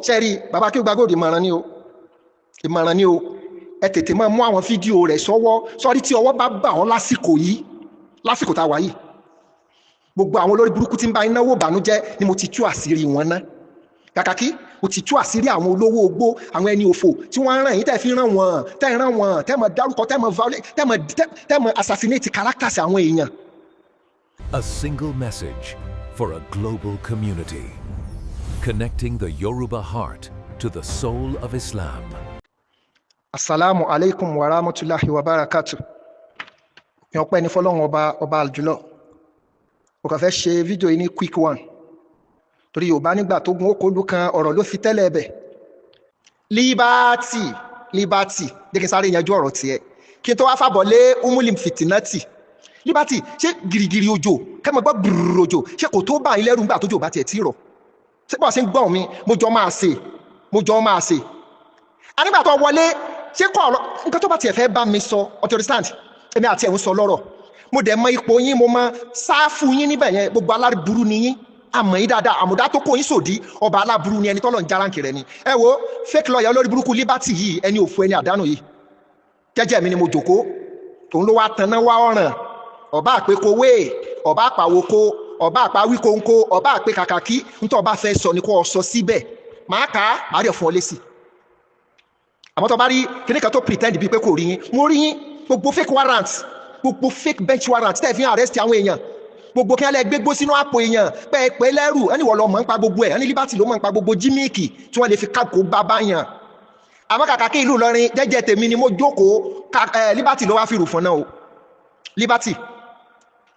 Ṣẹ́rí bàbá Akéwùgbà Gold, ìmọ̀ràn ni o, ìmọ̀ràn ni o. Ẹ tètè máa mú àwọn fídíò rẹ̀ sọ́wọ́ sọ́rí tí ọwọ́ bá bà ọ́ lásìkò yìí, lásìkò tá a wà yìí. Gbogbo àwọn olórí burúkú tí ń bá ináwó ìbànújẹ́ ni mo ti tú àṣírí wọn ná. Kàkà kí o ti tú àṣírí àwọn olówó ogbó, àwọn ẹni òfò tí wọ́n ń ràn yín, tẹ́ fi ràn wọ́n, tẹ́ ràn wọ́n, tẹ́ mọ̀ dárúkọ, tẹ́ mọ̀ violate, tẹ́ mọ̀ assassinate characters àwọn èèyàn. A single message for a global community. Connecting the Yoruba heart to the soul of Islam. Asalaamu alaikum wa rahmatulahi wa barakatu. Ní ọpẹ́ ní fọlọ́run ọba, ọba àjùlọ. Mo kàn fẹ́ ṣe fídíò yìí ní quick one, torí Yorùbá nígbà tó gun okòólù kan, ọ̀rọ̀ ló fi tẹ́lẹ̀ ẹ̀bẹ̀. Liberty, Liberty, jẹ́ kí n sáré yanjú ọ̀rọ̀ tiẹ̀ kí n tó wá fàbọ̀ lé umulim fitinati. Liberty, ṣé girigiri òjò kẹ́mọ̀ gbọ́ gbùrù òjò, ṣé kò tó bá yín lẹ́rù nígbà tójò bá tiẹ̀ tí rọ̀? Ṣé bọ́ọ̀ ṣe ń gbọ́n mi? Mo jọ máa ṣe, mo jọ máa ṣe. Anígbà tó wọlé, ṣé kọ́ ọ̀rọ̀ nǹkan tó bá tiẹ̀ fẹ́ bá mi sọ ọtí, understand? Èmi àti ẹ̀ ń sọ lọ́rọ̀. Mo dẹ̀ mọ ipò yín, mo mọ sáfù yín níbẹ̀ yẹn. Gbogbo aláburú ni yín, àmọ́ yín dáadáa. Àmọ̀dá tó kó yín sòdí, ọba aláburú ni ẹni tọ́lọ̀ ń járáǹkì rẹ̀ ni. Ẹ wo fake lawyer olórí burúkú Liberty yìí, ẹni òfò, ẹni àdánù yìí. Jẹ́jẹ́ mi ni mo jòkó, òun ló wá tanná wá ọ̀ràn. Ọba àpékowé, ọba àpàwòkó, ọba àpáwíkóńkó, ọba àpé kàkàkí. Nítorí ọba fẹ́ sọ ni kò sọ síbẹ̀, màá kà á, màá rí fún ọ lésì. Àmọ́ tó bá rí kíní kan tó pretend bíi pé kò rí yín, mo rí yín. Gbogbo fake warrant, gbogbo fake bench warrant tẹ́ ẹ fi ń arrest àwọn èèyàn, gbogbo kí wọ́n lè gbégbó sínú àpò èèyàn pẹ́ẹ́pẹ́ lẹ́rù ẹni wọ́n lọ mọ̀ ń pa gbogbo ẹ̀. Ẹni Liberty ló mọ̀ ń pa gbogbo gimmick tí wọ́n lè fi kákó bá bá yàn. Àmọ́ kàkà kí ìlú Ìlọrin, jẹ́jẹ́ tèmi ni mo jókòó. Liberty ló wá fi rù fún náà o. Liberty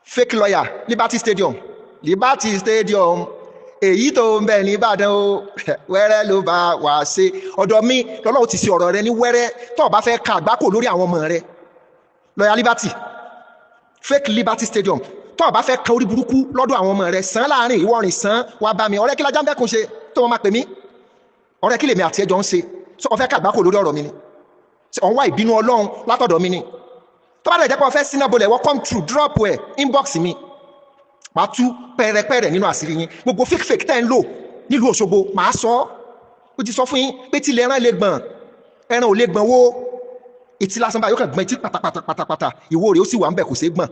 fake lawyer, Liberty Stadium, Liberty Stadium èyí tó ń bẹ ní Ìbàdàn o, wẹ́rẹ́ ló bá wà ṣe. Ọ̀dọ̀ mi lọ́lọ́run ti ṣe ọ̀rọ̀ rẹ ní wẹ́rẹ́. Tó o bá fẹ́ ka àgbákò lórí àwọn ọmọ rẹ, lọ́yà Liberty, fake Liberty Stadium, tó o bá fẹ́ kan orí burúkú lọ́dọ̀ àwọn ọmọ rẹ, sàn láàrin ìwọ rìn sàn wá bá mi. Ọ̀rẹ́ kí lajá ń bẹ́kùn ṣe tó wọ́n máa pè mí? Ọ̀rẹ́ kí lèmi àti ẹjọ́ ń ṣe? Ṣé o fẹ́ ka àgbákò lórí ọ̀rọ̀ mi ni? Ṣé ò ń wá ìbínú Ọlọ́run látọ̀dọ̀ mi ni? Tó bá dẹ̀ jẹ́ pé o fẹ́ sínú bolẹ̀, wọ́n come through, drop ẹ̀ inbox mi, màá tú pẹ́rẹpẹ́rẹ nínú àṣírí yín. Gbogbo fake fake tẹ́ ń lò nílùú Òṣogbo, màá sọ ọ́. Ó ti sọ fún yín pé tí ilẹ̀ ẹran lè gbọ̀n, ẹran ò lè gbọ̀n wó. Etí lásán báyìí, ó kàn gbọ̀n etí pátápátá pátápátá, ìwo rẹ̀ ó sì wà ń bẹ̀, kò ṣeé gbọ̀n.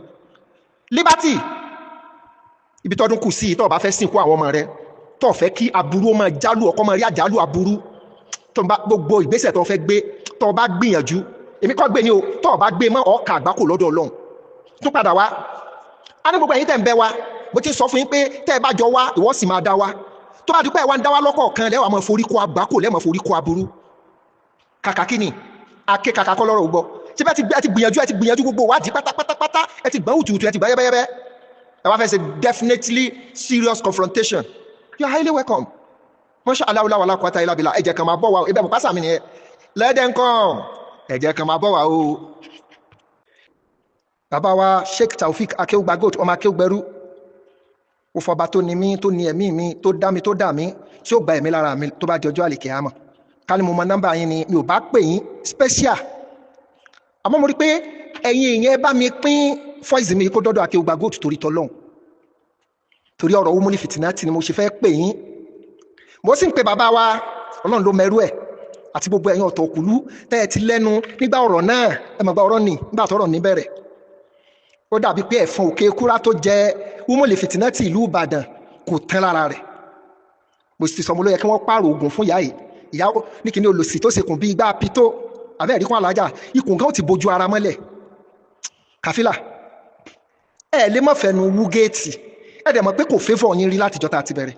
Liberty, ibi tọ́dún kù sí, tó o bá fẹ́ sìnkú àwọn ọmọ rẹ, tó o fẹ́ kí aburú ó máa jálù ọkọ, máa rí àjálù aburú, tó o bá gbogbo ìgbésẹ̀ tó o fẹ́ gbé, tó o bá gbìyànjú, èmi kọ́ gbé ni o, tó o bá gbé mọ́ ọ̀ọ́kà àgbákò lọ́dọ̀ Ọlọ́run. Tún padà wá. A ní gbogbo ẹ̀yin tẹ̀ ń bẹ wa, bó ti sọ fún yín pé tẹ́ ẹ bá jọ wá, ìwọ sì máa dá wa. Tó bá dúpẹ́ wa ń dá wa lọ́kọ̀ọ̀kan, lẹ́wọ̀n máa forí kó àgbákò, lẹ́wọ̀n forí kó aburú. Kàkà kí ni ake kàkà kọ́ lọ́rọ̀ gbọ́. Ṣé bẹ́ẹ̀ ti ẹ ti gbìyànjú, ẹ ti gbìyànjú gbogbo wádìí pátápátápátá, ẹ ti gbọ́n hùtùhùtù, ẹ ti gbọ́n yẹ́bẹ́yẹ́bẹ́, ẹ wá fẹ́ ṣe definitely serious confrontation, you are highly welcome. Masha Allah, wala quwwata illa billah. Ẹ jẹ́ kan máa bọ̀ wá o. Ibẹ̀ mọ̀ pásá mi nìyẹn. Let them come. Ẹ jẹ́ kan máa bọ̀ wá o. Bàbá wa Sheikh Taofik Akéwùgbà Gold, ọmọ Akéwùgbẹ́rú, ó fọba tó ní mí, tó ní ẹ̀mí mi, tó dá mi, tó dà mí, tí ó gba ẹ̀mí lára mi tó bá di ọjọ́ àlìkìyámọ̀. Ká ní mo mọ nọ́mbà yín ni, mi ò bá pè yín special. Àmọ́ mo rí pé ẹ̀yin ìyẹn bá mi pín voice mi kó dọ́dọ̀ Akéwùgbà Gold, torí tọ́lọ́hún, torí ọ̀rọ̀ wúmúlì fìtínátì ni mo ṣe fẹ́ pè yín. Mo sì ń pe bàbá wa, Ọlọ́run ló mẹ́rú ẹ̀, àti gbogbo ẹ̀yin ọ̀tọ̀ òkùlú tẹ́ ẹ ti lẹ́nu nígbà ọ̀rọ̀ náà. Ẹ mọ̀ gba ọ̀rọ̀ ní nígbà tọ́rọ̀ ní bẹ̀rẹ̀, ó dàbí pé ẹ̀fọn òkè kúrá tó jẹ wúmọ̀lẹ̀ fìtínátì ìlú Ìbàdàn kò tán lára rẹ̀. Mo sì sọ, mo ló yẹ kí wọ́n pààrọ̀ oògùn fún ìyá yìí. Ìyá ní kíní olùsì tó ṣekùn bíi igbá pitó àbẹ́ ẹ̀rí kún alájà, ikùn kan ó ti bojú ara mọ́lẹ̀. Kàfílà, ẹ lè má fẹnu wú géètì. Ẹ dẹ̀ mọ̀ pé kò fẹ́fọ̀ yín rí látijọ́ tá a ti bẹ̀rẹ̀,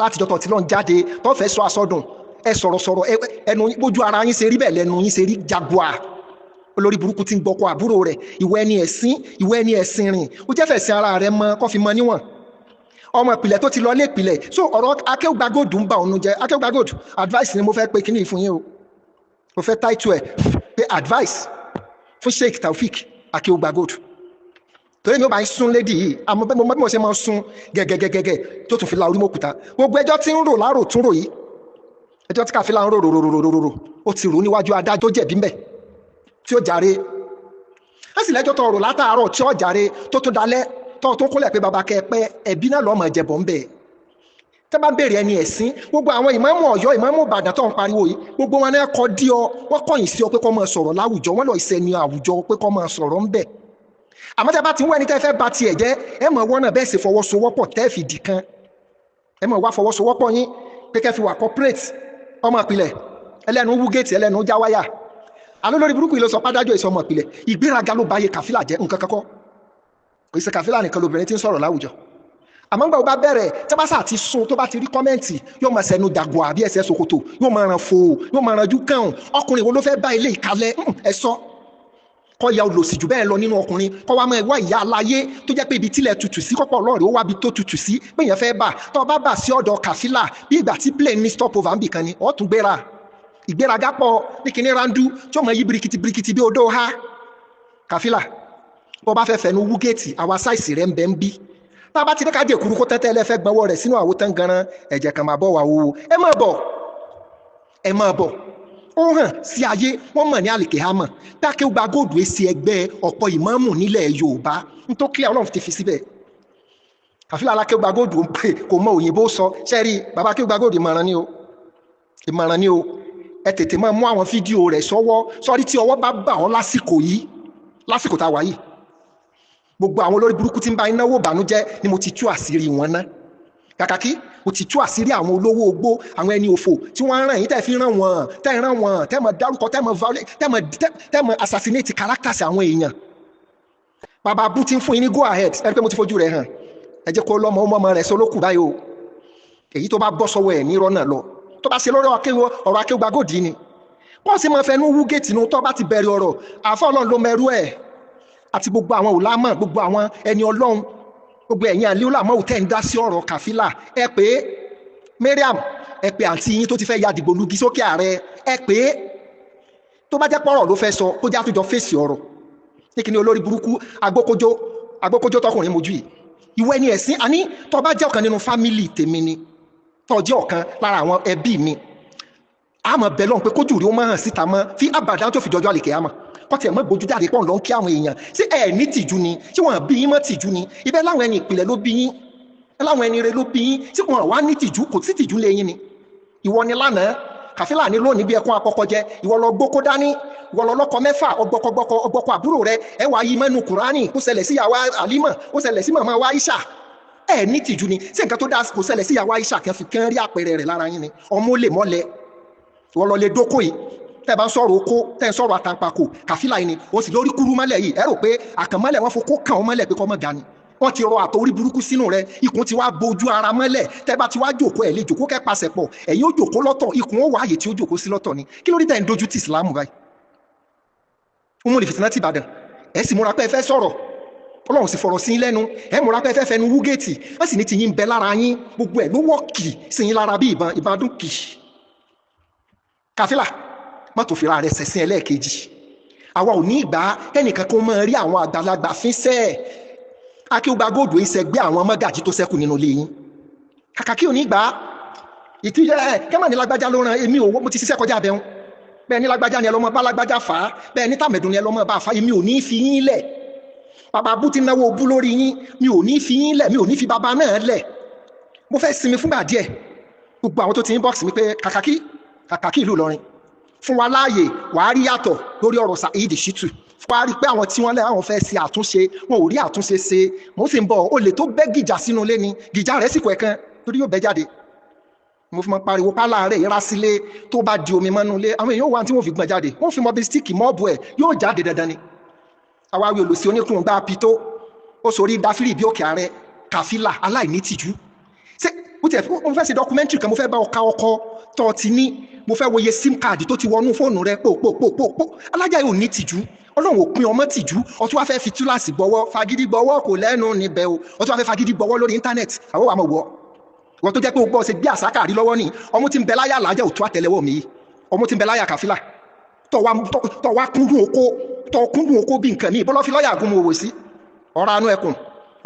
látijọ́ tó ti lọ́n jáde tó fẹ́ sọ asọ́dùn. Ẹ sọ̀rọ̀ sọ̀rọ̀, ẹnu bójú ara yín ṣe rí bẹ́ẹ̀ lẹ́nu yín ṣe rí. Jaguar olórí burúkú tí ń gbọ́kọ àbúrò rẹ̀, ìwọ ẹni ẹ̀sìn, ìwọ ẹni ẹ̀sìn rìn, ó jẹ́ fẹ̀sìn ara rẹ̀ mọ́ kó fi mọ níwọ̀n. Ọmọ ìpìlẹ̀ tó ti lọ lé ìpìlẹ̀. So ọ̀rọ̀ Akéwùgbà Gold ń bà òun jẹ́. Akéwùgbà Gold, advice ni mo fẹ́ pe kíní fún yín o. Mo fẹ́ title ẹ̀ pé advice fún Sheikh Taofik Akéwùgbà Gold, torí mi ò bá ń sún lédi yìí. Àmọ́ bẹ́ẹ̀ mo mọ bí mo ṣe máa ń sún gẹ́gẹ́gẹ́gẹ́ tó tún fi la orí mọ́kúta. Gbogbo ẹjọ́ tí ń rò láàrò tún rò yìí, ẹjọ́ tí Kàfílà ń rò rò rò rò rò rò, ó ti rò níwájú adájọ́ tó jẹ̀bi ńbẹ̀ tí ó jàre. Á sì lẹ́jọ́ tó rò látàárọ̀ tí ó jàre, tó tún dalẹ́ tó tún kúnlẹ̀ pé baba kẹ́ ẹ pẹ́, ẹ̀bí náà lọ́mọ ẹ̀jẹ̀bọ̀ ńbẹ̀. Tẹ́ bá ń béèrè ẹni ẹ̀sìn, gbogbo àwọn ìmáàmù Ọ̀yọ́, ìmáàmù Ìbàdàn tó ń pariwo yìí, gbogbo wọn náà kọ́ dí ọ, wọ́n kọ̀yìn sí ọ pé kó máa sọ̀rọ̀ láwùjọ, wọ́n lọ ìsẹ̀ni àwùjọ pé kó máa sọ̀rọ̀ ń bẹ̀. Àmọ́ tẹ́ bá ti ń wá ẹni tẹ́ fẹ́ ba tiẹ̀ jẹ́, ẹ mọ̀ wọ́n náà bẹ́ẹ̀ sì fọwọ́sowọ́pọ̀ tẹ́ fi dì kan. Ẹ mọ̀ wá fọwọ́sowọ́pọ̀ yín pé kẹ́ fi wà corporate, ọmọ ìpìlẹ̀, ẹlẹ́nu wú géètì, ẹlẹ́nu já wáyà. Àlọ́ lórí burúkú yìí ló sọ pádájọ́ ìsọmọ ìpìlẹ̀, ìgbéraga ló ba ayé Kàfílà jẹ́ nǹkan kankọ́. Kò í ṣe Kàfílà nìkan lobìnrin tí ń sọ̀rọ̀ láwùjọ. Àmọ́ ńgbà ó bá bẹ̀rẹ̀ tí bá sáà ti sun tó bá ti rí kọ́mẹ́ǹtì yóò máa sẹnu dàgbò àbí ẹsẹ̀ ṣòkòtò, yóò máa ràn fò, yóò máa ranjú kàn. Ọkùnrin wo ló fẹ́ bá ilé ìkalẹ̀? Ẹ sọ kọ́ ya olòṣì jù bẹ́ẹ̀ lọ nínú ọkùnrin, kọ́ wa máa wá ìyá aláyé tó jẹ́ pé ibi tílẹ̀ tutù sí, kọ́pọ̀ ọlọ́ọ̀rẹ́ ó wá bi tó tutù sí pé èèyàn fẹ́ bà. Tó bá bà sí ọ̀dọ̀ Kàfílà bí ìgbà tí plane ní stopover ń bì kan ni, ó tún gbéra. Ìgbéraga pọ̀ ní kinní randu tí ó máa yí birikiti birikiti bí odó ha. Kàfílà, bó bá fẹ́ fẹnu wú géètì, àwa sáìsì rẹ̀ ń bẹ ń bí. Tá a bá ti ní ká jẹ kúrú kó tẹ́tẹ́ ẹlẹ́fẹ́ gbọ́wọ́ rẹ̀ sínú àwo tán ganan, ẹ̀jẹ̀ kan máa bọ̀ wá o. Ẹ máa bọ̀, ẹ máa bọ̀. Ó hàn sí ayé, wọ́n mọ̀ ní àlìkèhámọ̀. Dákẹ́ gba góòdù èsì ẹgbẹ́ ọ̀pọ̀ ìmáàmù nílẹ̀ Yorùbá. N tó clear Ọlọ́run ti fi síbẹ̀. Kàfílà alákẹ́ gba góòdù ń pè kò mọ òyìnbó sọ. Ṣé rí bàbá akéwà góòdù, ìmọ̀ràn ni o. Ìmọ̀ràn ni o. Ẹ tètè máa mú àwọn fídíò rẹ̀ sọ́wọ́. Sọ́rí tí ọwọ́ bá bà ọ́ lásìkò yìí, lásìkò tá a wà yìí, gbogbo àwọn olórí burúkú tí ń bá iná wò bànújẹ́ ni mo ti tú àṣírí wọn ná. Kàkàkí mo ti tú àṣírí àwọn olówó ogbó, àwọn ẹni òfò tí wọ́n ń ràn yín, tẹ́ fi ràn wọ́n, tẹ́ ràn wọ́n, tẹ́ mọ̀ dárúkọ, tẹ́ mọ̀ violate, tẹ́ mọ̀ assassinate characters àwọn èèyàn. Bàbá abú ti ń fún yín ní go ahead, ẹ rí pé mo ti fojú rẹ̀ hàn. Ẹ jẹ́ kó lọ́mọ ọmọ rẹ̀ sólókù báyìí o. Èyí tó bá bọ́ sọ́wọ́ ẹ̀ ní rọ́nà lọ. Tó bá ṣe lórí ọ̀rọ̀ akéwà gòdì ni. Wọ́n sì máa fẹnu wú géètì nu tó bá ti bẹ̀rẹ̀ ọ̀rọ̀. Àfọ́ Ọlọ́run ló mẹ́rú ẹ̀. Àti gbogbo àwọn òlámọ̀, gbogbo àwọn ẹni Ọlọ́run, gbogbo ẹ̀yin àlíọ́làmọ́ ò tẹ́ ń dá sí ọ̀rọ̀ Kàfílà. Ẹ pé Mariam, ẹ pé àǹtí yín tó ti fẹ́ ya dìgbò lugi sókè ààrẹ, ẹ pé tó bá jẹ́ pọ̀rọ̀ ló fẹ́ sọ, kó já tó jọ fèsì ọ̀rọ̀. Ní kíni olórí burúkú agbókójó, agbókójó tọkùnrin mojú yìí. Ìwọ ẹni ẹ̀sìn, àní tó bá jẹ́ ọ̀kan nínú fámìlì tèmi ni, tó jẹ́ ọ̀kan lára àwọn ẹbí mi, a mọ̀ bẹ́ẹ̀ lọ́hùn pé kójú rí ó máa hàn síta mọ́ fi àbàdàn tó fi jọjọ́ àlèkè àmọ́. Kọ́tí ẹ̀ mọ́ gbójú jáde pọ̀ lọ́n kí àwọn èèyàn. Ṣé ẹ̀ ní tìjú ni? Ṣé wọ́n bí yín mọ́ tìjú ni? Ibẹ̀ láwọn ẹni ìpìlẹ̀ ló bí yín, láwọn ẹni rẹ ló bí yín. Ṣé wọ́n wá ní tìjú? Kò sí tìjú lé yín ni. Ìwọ ni lánàá, Kàfílà ni lónìí bí ẹkún akọkọ jẹ. Ìwọ lọ gbókó dání, ìwọ lọ lọ́kọ mẹ́fà, ọgbọkọgbọkọ, ọgbọkọ àbúrò rẹ, ẹ wàá yí mẹ́nu Kùránì, kó ṣẹlẹ̀ sí ìyàwó Àlímọ̀, kó ṣẹlẹ̀ sí màmá wa Aisha. Ẹ ní tìjú ni. Ṣé nǹkan tó dáa kò ṣẹlẹ̀ sí ìyàwó Aisha kan fi kán rí àpẹẹrẹ rẹ̀ lára yín ni? Ọmọ lè mọ́lẹ̀, ìwọ lọ lè dókò yìí. Tẹ́ bá ń sọ̀rọ̀ oko, tẹ́ ń sọ̀rọ̀ àtàǹpàkò, Kàfílà yìí ni o sì lórí kúrú mọ́lẹ̀ yìí. Ẹ rò pé àkànmọ́lẹ̀ wọn fokó kàn ọ́ mọ́lẹ̀ pé kọ́ mọ́ ga ni. Wọ́n ti rọ àtòrí burúkú sínú rẹ, ikùn ti wá bojú ara mọ́lẹ̀. Tẹ́ bá ti wá jòkó, ẹ̀ lè jòkó kẹ́ pasẹ̀ pọ̀, ẹ̀yin ó jòkó lọ́tọ̀, ikùn ó wá àyè tí ó jòkó sí lọ́tọ̀ ni. Kí ló dé tẹ́ ń dojú ti Ìsìlámù báyìí? Umul Fitina ti Ìbàdàn, ẹ sì múra pé ẹ fẹ́ sọ̀rọ̀, Ọlọ́run sì fọ̀rọ̀ sí lẹ́nu. Ẹ múra pé ẹ fẹ́ fẹnu wú géètì, wọ́n sì ní ti yín bẹ lára yín, gbogbo ẹ̀ ló wọ́ kì sí yín lára bí ìbọn ìbọn dún kì. Kàfílà, mọ́tò fìlà rẹ̀ sẹ̀sìn ẹlẹ́ẹ̀kejì. Àwa ò ní ìgbà kẹ́nìkan kó máa rí àwọn àgbàlagbà fín sẹ́ẹ̀. Akéwùgbà góòdù ń sẹgbẹ́ àwọn mọ́gàjí tó ṣẹ́kù nínú ilé yín. Kàkà kí ò ní gbà ìtújẹ ẹ kẹ́mà ní lágbájá ló ran èmi ò, mo ti ṣiṣẹ́ kọjá abẹ́hùn. Bẹ́ẹ̀ ní lágbájá ni ẹ lọ́mọ bá lágbájá fà á, bẹ́ẹ̀ ní tàmẹ̀dùn ni ẹ lọ́mọ bá fà á, èmi ò ní fi yín lẹ̀. Bàbá bú ti náwó bú lórí yín, mi ò ní fi yín lẹ̀, mi ò ní fi bàbá náà lẹ̀. Mo fẹ́ sinmi fúngbà díẹ̀. Gbogbo àwọn tó ti inbox mi pé kàkàkí, kàkàkí ìlú Ìlọrin fún wa láàyè, wàá rí yàtọ̀ lórí ọ̀rọ̀ Saheed Shittu. Fún wa rí pé àwọn tí wọ́n lẹ́ àwọn fẹ́ ṣe àtúnṣe, wọn ò rí àtúnṣe ṣe. Mo sì ń bọ̀, olè tó bẹ́ gìjà sínú ilé ni gìjà rẹ̀ sì kọ̀ ẹ̀kan torí yóò bẹ́ jáde. Mo fi mọ pariwo pálá rẹ̀ yẹra sílé, tó bá di omi mọ́nú ilé, àwọn èèyàn wà tí wọ́n fi gbọ́n jáde, wọ́n fi mọ bí stíìkì mọ́ọ̀bù ẹ̀ yóò jáde dandan ni. Àwa wí olùsí oníkùn gbá pitó, ó sorí dáfírì bí òkè ààrẹ. Kàfílà aláìní tìjú. Ṣé mo tiẹ̀ mo fẹ́ ṣe documentary kan, mo fẹ́ bá ọka ọkọ tó ti ní, mo fẹ́ wòye sim card tó ti wọnú fóònù rẹ pò pò pò pò pò. Alájà yóò ní tìjú, Ọlọ́run ò pín ọmọ tìjú. Ọtún wá fẹ́ fi túláàsì gbọ́wọ́, fagídí gbọ́wọ́ kò lẹ́nu níbẹ̀ o. Ọtún wá fẹ́ fagídí gbọ́wọ́ lórí íńtánẹ́ẹ̀tì, àwọn wà mọ̀ wọ́ wọ́n tó jẹ́ pé o gbọ́ ṣe gbé àsákàrí lọ́wọ́ ni. Ọmú tí ń bẹ láyà làájẹ́ òtún àtẹlẹwọ́ mi yìí, ọmú tí ń bẹ láyà Kàfílà tọ́ wá kúndùn oko, tọ́ kúndùn oko bí nǹkan mi bọ́lọ́ fi lọ́ọ̀yà gún mo wò sí ọ̀rọ̀ anú ẹkùn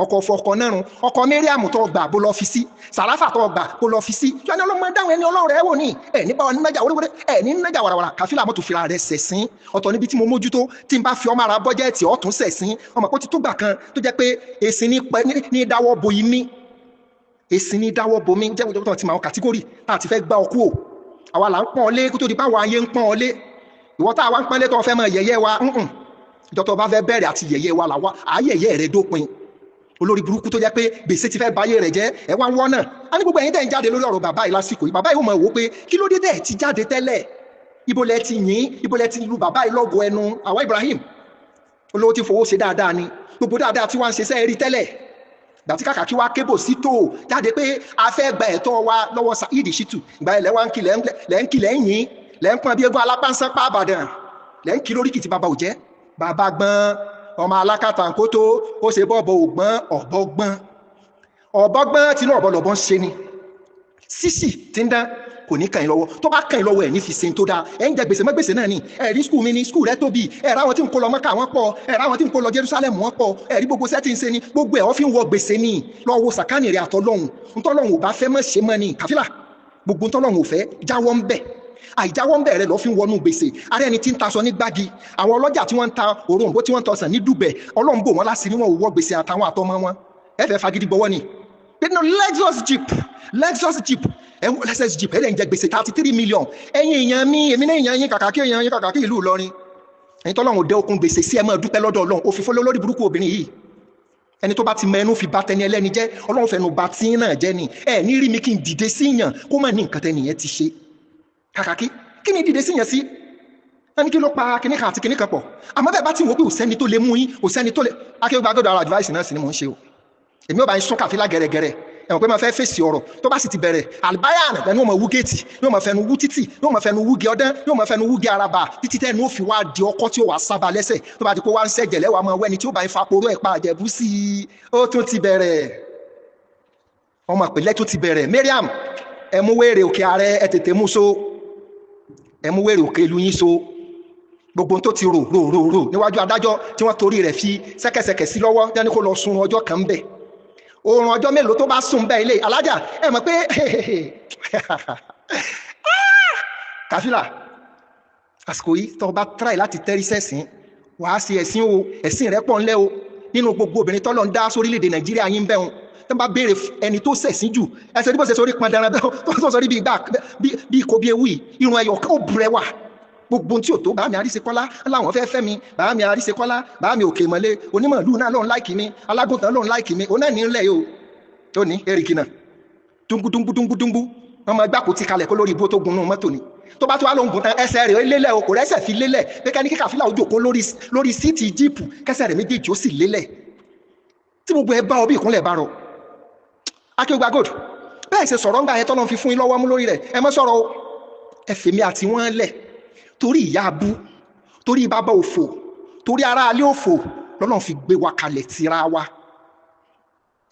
ọkọ̀ fọkọ̀ nẹ́rùn ọkọ̀ Mariam tó gbà bó lọ fi sí, Sàráfà tó gbà bó lọ fi sí. Tí wọ́n ní ọlọ́mọ dáhùn ẹni ọlọ́run rẹ̀ wò ní ẹ̀ nípa nájà wéréwéré ẹ̀ ní nájà wàràwàrà. Kàfílà mọ́tò fira rẹ̀ sẹ̀sìn ọ̀tọ̀ níbi tí mo mójútó, tí n bá fi ọmọ ara bọ́jẹ́ẹ̀tì ọ̀tún sẹ̀sìn ọmọ kó ti tó gbà kan tó jẹ́ pé èsì ní dáwọ́ bo imí, Èsì ní dáwọ́ bomi jẹ́ ìjọba tí màá category tá a ti fẹ́ gbá ọ kú o. Àwa là ń pọ́n ọ lé kó tó di báwa ayé ń pọ́n ọ lé. Ìwọ tá a wá ń pọ́n lé tó fẹ́ mọ yẹ̀yẹ́ wa, ìjọ tó bá fẹ́ bẹ̀rẹ̀ àti yẹ̀yẹ́ wa làwa àyẹ̀yẹ́ rẹ dópin. Olórí burúkú tó jẹ́ pé gbèsè ti fẹ́ báyé rẹ̀ jẹ́, ẹ wá ń wọ́n náà. A ní gbogbo ẹ̀yin tẹ̀ ń jáde lórí ọ̀rọ̀ bàbá yìí lásìkò yìí, bàbá yìí ó mọ̀ wò pé kí ló dé tẹ̀ ti jáde tẹ́lẹ̀? Ibo lẹ ti yìn? Ibo lẹ ti lu bàbá yìí lọ́gọ̀ ẹnu? Àwa Ibrahim olówó ti fowó ṣe dáadáa ni, gbogbo dáadáa tí wọ́n ń ṣe sẹ́ẹ̀ rí tẹ́lẹ̀. Gbàtí kàkà kí wá kébò sí tó jáde pé a fẹ́ gba ẹ̀tọ́ wa lọ́wọ́ Saheed Shittu, ìgbà yẹn lẹ́ wá ń kí, lẹ́ ń kí, lẹ́ ń yìn, lẹ́ ń pọ́n bí eégún alápánsánpá Àbàdàn, lẹ́ ń kí lóríkì tí bàbá ò jẹ́. Bàbá gbọ́n, ọmọ alákàtàǹkótó ó ṣe bọ́ọ̀bọ̀ ògbọ́n, ọ̀bọ gbọ́n, ọ̀bọ gbọ́n, tinú ọ̀bọ lọ̀bọ ń ṣe ni. Sísì tí ń dán kò ní kàn yín lọ́wọ́. Tó bá kàn yín lọ́wọ́, ẹ̀ ní fi ṣe tó dáa. Ẹ̀ ń jẹ gbèsè mọ́ gbèsè náà ni. Ẹ̀ rí school mi ní school rẹ tóbi, ẹ̀ ráwọn tí ń kó lọ Mọ́kà wọ́n pọ̀, ẹ̀ ráwọn tí ń kó lọ Jerusalem wọ́n pọ̀, ẹ̀ rí gbogbo sẹ́tì ń ṣe ni, gbogbo ẹ̀ wọ́n fi ń wọ gbèsè ni. Lọ́wọ́ sàkánì rẹ̀ àtọ́lọ́hún, ntọ́lọ́hún ò bá fẹ́ mọ́ ṣe mọ́ ni. Kàfílà, gbogbo ntọ́lọ́hún ò fẹ́, jáwọ́ ń bẹ̀. Àìjáwọ́ ń bẹ̀ rẹ lọ́ fi ń wọnú gbèsè. Ara ẹni tí ń taṣọ ní Gbági, àwọn ọlọ́jà tí wọ́n ń ta òrombó, tí wọ́n ń tọsàn ní Dùgbẹ̀, Ọlọ́run bò wọ́n láṣìírí, wọn ò wọ gbèsè àtàwọn àtọmọ wọn. Ẹ fẹ́ fagídí gbọ́wọ́ ni nínú Lexus Jeep, Lexus Jeep, ẹ ń Lexus Jeep, ẹ lè ń jẹ gbèsè 33 million. Ẹ̀yin èèyàn mi, èmi náà èèyàn yín, kàkà kí èèyàn yín, kàkà kí ìlú Ìlọrin, ẹ̀yin tọ́lọ́run dẹ okun gbèsè sí, ẹ máa dúpẹ́ lọ́dọ̀ Ọlọ́run. Òfìfo lórí burúkú obìnrin yìí, ẹni tó bá ti mọ ẹnu fi ba tẹni ẹlẹ́ni jẹ́, Ọlọ́run fẹnu ba tí náà jẹ́ ni. Ẹ ní rí mi kí n dìde sí yàn kó má ní nǹkan tẹ́nìyẹn ti ṣe. Kàkà kí kí ni dìde sí yàn sí ẹni kí ló pa kíní kan àti kíní kan pọ̀? Àmọ́ bẹ́ẹ̀ bá ti wò pé kò sẹ́ni tó lè mú yín, kò sẹ́ni tó lè akéwà gbọ́dọ̀ ara advice náà sì ni mò ń ṣe o. Èmi ò bá yín sún kàfílà gẹ̀rẹ́gẹ̀rẹ́, ẹ̀wọ̀n pé máa fẹ́ fèsì ọ̀rọ̀. Tó bá sì ti bẹ̀rẹ̀ àlùbáyà lẹ́nu, yóò máa wú géètì, yóò máa fẹnu wú títì, yóò máa fẹnu wúgi ọdán, yóò máa fẹnu wúgi araba, títí tẹ́nu ó fi wá di ọkọ́ tí ó wà sábà lẹ́sẹ̀. Tó bá ti kó wá ń ṣẹ̀jẹ̀ lẹ́wàá, máa wẹ́ni tí ó bá ń fa poró ẹ̀ pa àjẹbú sí i. Ó tún ti bẹ̀rẹ̀, ọmọ ìpìlẹ̀ tún ti bẹ̀rẹ̀. Mariam, ẹ mú wéèrè òkè ààrẹ, ẹ tètè mú so, ẹ mú wéèrè òkè ìlú yín so. Gbogbo tó ti rò rò rò rò níwájú adájọ́ tí wọ́n torí rẹ̀ fi ṣẹ́kẹ́ṣẹkẹ̀ sí lọ́wọ́, tẹ́ni kó lọ sun ọjọ́ kan bẹ̀, oorun ọjọ́ mélòó tó bá sùn bẹ́ẹ̀, ilé alájà, ẹ mọ̀ pé kàfílà àsìkò yìí tó bá try láti tẹ́rí sẹ́sìn, wàá ṣe ẹ̀sìn o. Ẹ̀sìn rẹ̀ pọ̀ ńlẹ́ o. Nínú gbogbo obìnrin tọ́lọ̀ ń dá sórílẹ̀-èdè Nàìjíríà yín bẹ́ẹ̀, tó bá béèrè ẹni tó ṣẹ̀sìn jù, ẹsẹ̀ tí bó ṣe sórí pọn dandan bẹ́ẹ̀, tó sọ bí gbà bí kò bí ewu yìí, irun ẹyọ ó burẹ́wà, gbogbo tí o tó. Bàá mi Àríṣekọ́lá láwọn fẹ́ fẹ́ mi, bàá mi Àríṣekọ́lá, bàá mi òkè mọ́lé onímọ̀lú náà lóun like mi, alágùntàn lóun like mi, òun náà ní ńlẹ̀ yìí o, tó ní erìkì náà dúngbú dúngbú dúngbú dúngbú. Wọn máa gbàkó ti kalẹ̀ kó lórí ibú tó gun nù mọ́tò ni. Tó bá tó wá lóun gùn tán, ẹsẹ̀ rẹ̀ lélẹ̀ o, kò rẹ́sẹ̀ fi lélẹ̀ pé kẹ́ni kíkà fílà ojú òkó lórí seat jíìpù, kẹsẹ̀ rẹ̀ méjèèjì ó sì lélẹ̀ tí gbogbo ẹ bá ọ bí ìkúnlẹ̀ bá rọ. Akéwàgbà Gold, bẹ́ẹ̀ ṣe sọ̀rọ̀ ńgbà yẹn tọ́lọ́ fi fún yín lọ́wọ́ mú lórí rẹ̀. Ẹ mọ́ sọ̀rọ̀ o, ẹ fèmí àti wọ́n lẹ̀, torí ìyá abú, torí bàbá òfò, torí ará alẹ́ òfò lọ́nà fi gbé wa kalẹ̀ tira wa.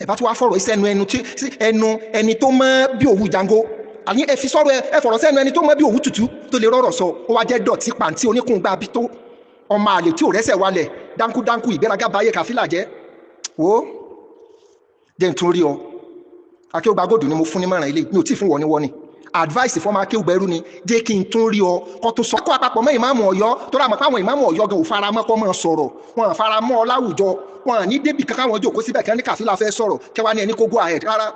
Ẹ bá tún wá fọ̀rọ̀ sẹ́nu ẹnu tí ẹnu ẹni tó mọ́ bí òwú jango, àní ẹ fi sọ̀rọ̀, ẹ fọ̀rọ̀ sẹ́nu ẹni tó mọ́ bí òwú tutù tó lè rọ̀rọ̀ sọ. Ó wá jẹ́ dọ̀tí pàǹtí oníkùngbà bí tó ọmọ àlè tí ò rẹ́sẹ̀ walẹ̀, dánkúdánkú ìgbéraga báyé kàfílà jẹ́. Wo jẹ́ n tún rí ọ. Akéwùgbà Gold ni mo fún nímọ̀ràn ilé, mi ò tí ì fún wọ́n ní wọ́n ni advice fọ́mọ akéwùgbà ẹrú ni. Jẹ́ kí n tún rí ọ kó tó sọ. Kó àpapọ̀ mọ́ ìmáàmù Ọ̀yọ́ tó rà mọ́ pé àwọn ìmáàmù Ọ̀yọ́ gan ò fara mọ́ kọ́ mọ́ sọ̀rọ̀, wọn à fara mọ́ ọ láwùjọ, wọn à ní débì kankan. Wọn jókòó síbẹ̀ kí wọ́n ní kàfílà fẹ́ sọ̀rọ̀, kẹwàá ní ẹni kó go ahead. Rárá,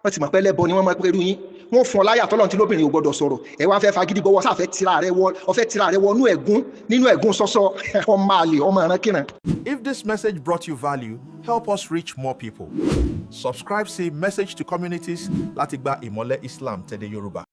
wọ́n ti mọ̀ pé lẹ́bọ ni wọ́n máa pẹ́rú yín. Wọ́n fún ọ láyà tọ́lọ́run tí lóbìnrin ò gbọ́dọ̀ sọ̀rọ̀. Ẹ wá fẹ́ fagídí gbọ́wọ́ sáfẹ́ tira rẹ wọ, ọfẹ́ tira rẹ wọnú ẹ̀gún nínú ẹ̀gún sọ́sọ́, ọmọ àlè, ọmọ ìrankíran. If this message brought you value, help us reach more people. Subscribe sí Message to Communities láti gba ìmọ́lẹ̀ Islam tẹ̀lé Yorùbá.